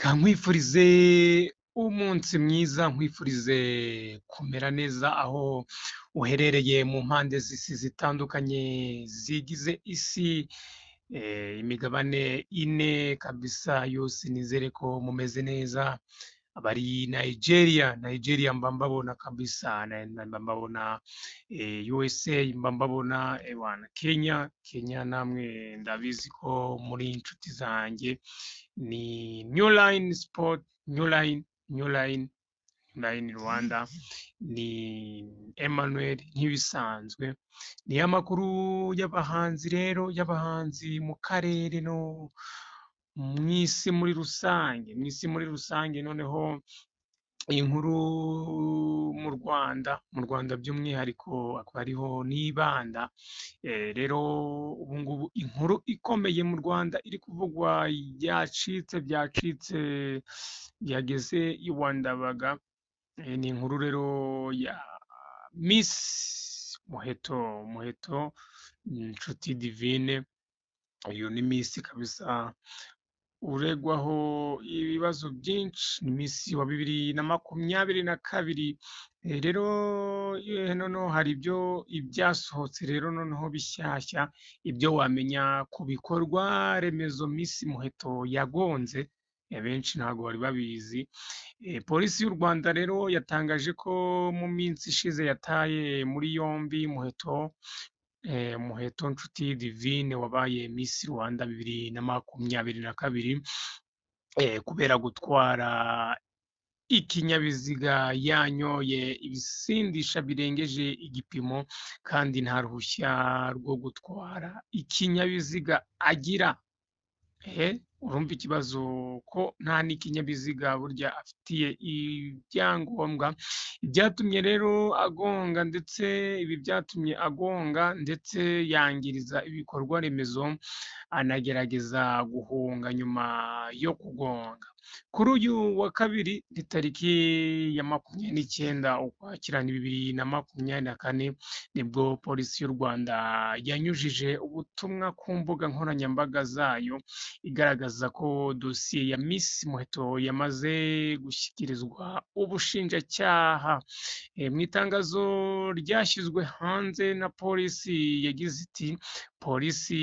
Reka nkwifurize umunsi mwiza, nkwifurize kumera neza aho uherereye mu mpande z'isi zitandukanye zigize isi, imigabane ine kabisa yose nizere ko mumeze neza. Abari Nigeria, Nigeria mba mbabona kabisa, mba mbabona USA mba mbabona, ewana Kenya, Kenya namwe ndabizi ko muri inshuti zanjye. Ni New Line Sport, New Line, New Line, New Line Rwanda, ni Emmanuel nk'ibisanzwe. Ni amakuru y'abahanzi rero, y'abahanzi mu karere no mu isi muri rusange, mu isi muri rusange. Noneho inkuru mu Rwanda, mu Rwanda by'umwihariko akaba ariho nibanda. Rero ubu ngubu inkuru ikomeye mu Rwanda iri kuvugwa yacitse, byacitse, yageze iwa Ndabaga. Ni inkuru rero ya Miss Muheto, Muheto Nshuti Divine. Uyu ni Miss kabisa uregwaho ibibazo byinshi, ni Miss wa 2022. Rero noneho hari ibyo ibyasohotse rero noneho bishyashya, ibyo wamenya ku bikorwa remezo Miss Muheto yagonze, benshi ntabwo bari babizi. Polisi y'u Rwanda rero yatangaje ko mu minsi ishize yataye muri yombi Muheto, Muheto Nshuti Divine wabaye Miss Rwanda 2022, kubera gutwara ikinyabiziga yanyoye ibisindisha birengeje igipimo kandi nta ruhushya rwo gutwara ikinyabiziga agira. Urumva ikibazo ko nta n'ikinyabiziga burya afitiye ibyangombwa. Ibyatumye rero agonga, ndetse ibi byatumye agonga ndetse yangiriza ibikorwa remezo, anagerageza guhunga nyuma yo kugonga. Kuri uyu wa kabiri ni tariki ya 29 Ukwakira 2024, nibwo polisi y'u Rwanda yanyujije ubutumwa ku mbuga nkoranyambaga zayo igaragaza ko dosiye ya Miss Muheto yamaze gushyikirizwa ubushinjacyaha. Mu itangazo ryashyizwe hanze na polisi yagize iti: polisi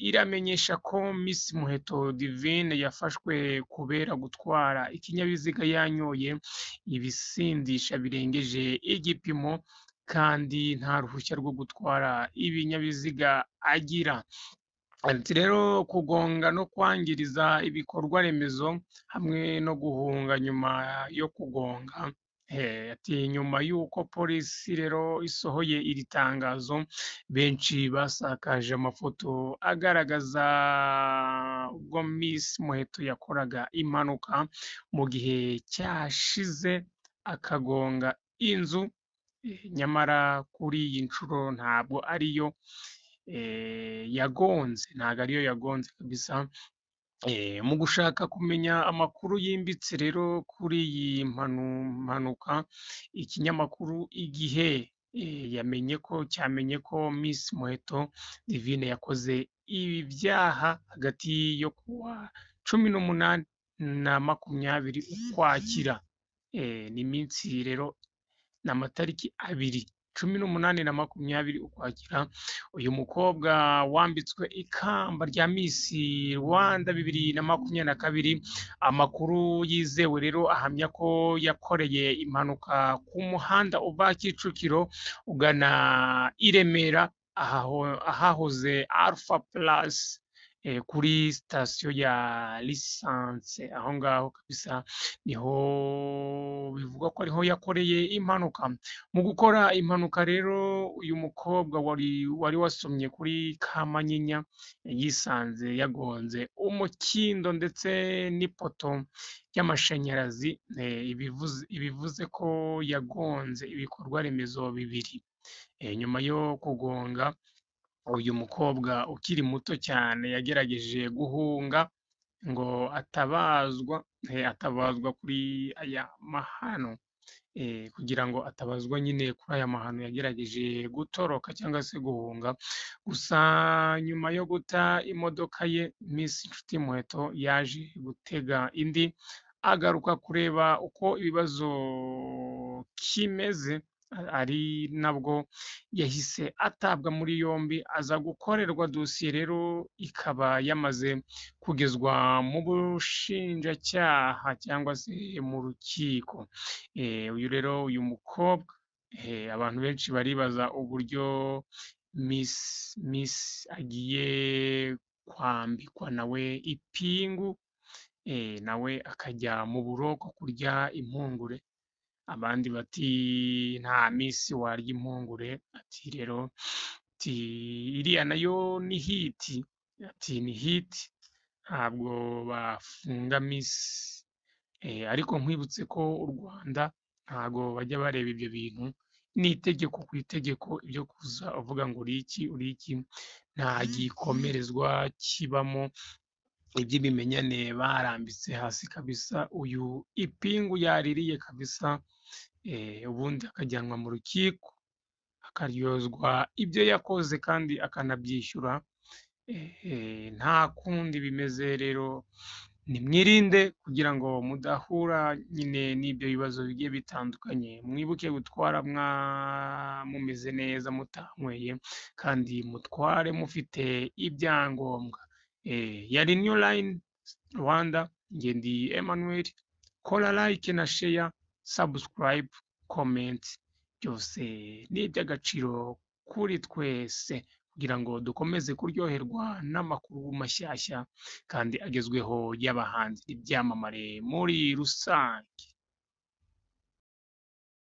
iramenyesha ko Miss Muheto Divine yafashwe kubera gutwara ikinyabiziga yanyoye ibisindisha birengeje igipimo kandi nta ruhushya rwo gutwara ibinyabiziga agira. Ati rero kugonga no kwangiriza ibikorwa remezo hamwe no guhunga nyuma yo kugonga. Ati nyuma y'uko polisi rero isohoye iri tangazo, benshi basakaje amafoto agaragaza ubwo Miss Muheto yakoraga impanuka mu gihe cyashize akagonga inzu, nyamara kuri iyi nshuro ntabwo ariyo yagonze, ntabwo ariyo yagonze kabisa. Mu gushaka kumenya amakuru yimbitse rero kuri iyi mpanuka, ikinyamakuru Igihe yamenye ko cyamenye ko Miss Muheto Divine yakoze ibi byaha hagati yo kuwa 18 na 20 Ukwakira. Ni iminsi rero ni amatariki abiri, 18 na 20 Ukwakira. Uyu mukobwa wambitswe ikamba rya Miss Rwanda 2022, amakuru yizewe rero ahamya ko yakoreye impanuka ku muhanda uva Kicukiro ugana i Remera ahahoze Alpha Plus, kuri sitasiyo ya lisanse. Aho ngaho kabisa niho bivugwa ko ariho yakoreye impanuka. Mu gukora impanuka rero uyu mukobwa wari wasomye kuri Kamanyinya yisanze yagonze umukindo ndetse n'ipoto y'amashanyarazi, ibivuze ko yagonze ibikorwa remezo bibiri. Nyuma yo kugonga uyu mukobwa ukiri muto cyane yagerageje guhunga ngo atabazwa, atabazwa kuri aya mahano, kugira ngo atabazwa nyine kuri aya mahano yagerageje gutoroka cyangwa se guhunga. Gusa nyuma yo guta imodoka ye, Miss Nshuti Muheto yaje gutega indi agaruka kureba uko ibibazo kimeze, ari nabwo yahise atabwa muri yombi, aza gukorerwa dosiye rero ikaba yamaze kugezwa mu bushinjacyaha cyangwa se mu rukiko. Uyu rero uyu mukobwa abantu benshi baribaza uburyo Miss agiye kwambikwa nawe ipingu, nawe akajya mu buroko kurya impungure, abandi bati nta Miss warya impungure, ati rero iriya nayo ni hit, ati ni hit ntabwo bafunga Miss, ariko nkwibutse ko u Rwanda ntago bajya bareba ibyo bintu, ni itegeko ku itegeko, ibyo kuza uvuga ngo uri iki uri iki, nta gikomerezwa kibamo, iby'ibimenyane barambitse hasi kabisa, uyu ipingu yaririye kabisa, ubundi akajyanwa mu rukiko, akaryozwa ibyo yakoze kandi akanabyishyura, nta kundi bimeze rero nimwirinde kugira ngo mudahura nyine n'ibyo bibazo bigiye bitandukanye, mwibuke gutwara mumeze neza mutanyweye kandi mutware mufite ibyangombwa. Yari New Line Rwanda, njye ndi Emmanuel, kora like na share, subscribe, comment, byose ni iby'agaciro kuri twese kugira ngo dukomeze kuryoherwa n'amakuru mashyashya kandi agezweho y'abahanzi n'ibyamamare muri rusange.